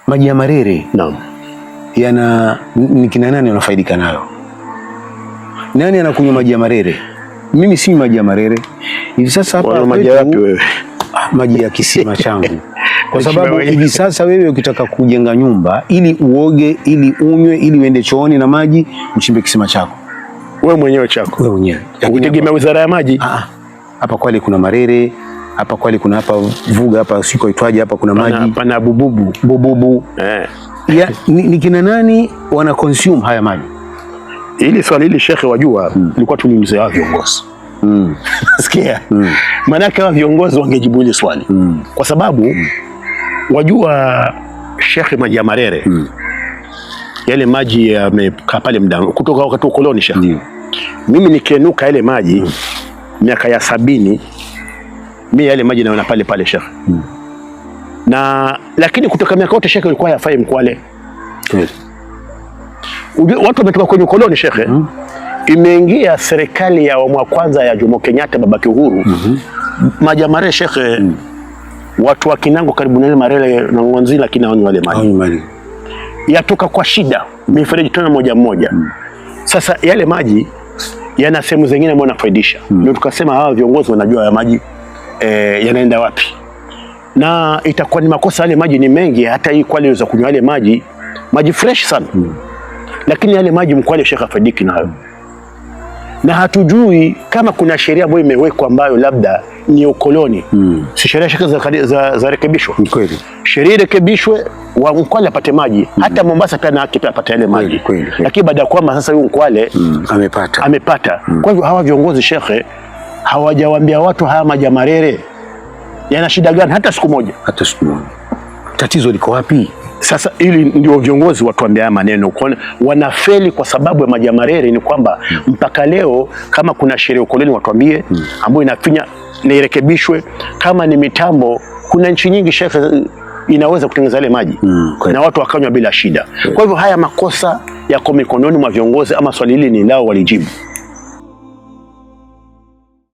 Maji ya Marere Naam. Yana ni kina nani wanafaidika nayo? Nani anakunywa maji ya Marere? Mimi sinywi maji ya Marere hivi sasa hapa Wana maji kwetu. wapi wewe? Ah, maji ya kisima changu, kwa sababu Mwenyewe. Hivi sasa wewe ukitaka kujenga nyumba ili uoge, ili unywe, ili uende chooni na maji, uchimbe kisima chako. Wewe mwenyewe chako. Wewe mwenyewe. Ukitegemea wizara ya maji. Ah, ah. Hapa Kwale kuna Marere, hapa Kwale kuna hapa Vuga hapa siko itwaje hapa kuna maji. Pana bububu. Bububu. Eh. Ya, ni kina nani wana consume haya maji? Ili swali hili, shekhe, wajua ilikuwa tuliulize hao viongozi. Sikia. Maanake hawa viongozi wangejibu hili swali. Kwa sababu wajua, shekhe, maji ya Marere yale maji yamekaa pale muda kutoka wakati wa ukoloni, shekhe. Mimi nikienuka yale maji miaka ya 70, mi yale maji naona pale pale, shekhe. Na lakini kutoka miaka yote, shekhe, ilikuwa hayafai Mkwale. Ujue, watu wametoka kwenye ukoloni, shekhe. Imeingia serikali ya awamu ya kwanza ya Jomo Kenyatta, babake Uhuru. Maji ya Marere, shekhe, watu wa Kinango karibu na ile Marere na Ng'onzila, lakini hawanywi wale maji. Hawanywi maji. Yatoka kwa shida, mifereji tena moja moja. Sasa yale maji yana sehemu zingine ambayo yanafaidisha. Ndio tukasema hawa viongozi wanajua ya maji yanaenda wapi, na itakuwa ni makosa. Yale maji ni mengi, hata hii Kwale inaweza kunywa yale maji, maji fresh sana, lakini yale maji Mkwale, shekhe, hafaidiki nayo, na hatujui kama kuna sheria ambayo imewekwa ambayo labda ni ukoloni. Si sheria, shekhe, za rekebishwa? Ni kweli. Sheria irekebishwe, wa Mkwale apate maji. Hata Mombasa pia na haki pia apate yale maji, Kweli, kweli, kweli. Lakini baada ya kwamba sasa huyu Mkwale Amepata. Amepata. Kwa hivyo hawa viongozi, shekhe, hawajawaambia watu haya maji ya Marere yana shida gani hata siku moja. Hata siku moja. Tatizo liko wapi? Sasa ili ndio viongozi watuambia haya maneno, kwa wanafeli kwa sababu ya maji ya Marere ni kwamba mpaka leo kama kuna sheria ukoloni watuambie ambayo inafinya na irekebishwe. Kama ni mitambo, kuna nchi nyingi, shekhe, inaweza kutengeneza yale maji Kweli. Na watu wakanywa bila shida. Kwa hivyo haya makosa yako mikononi mwa viongozi, ama swali hili ni lao walijibu.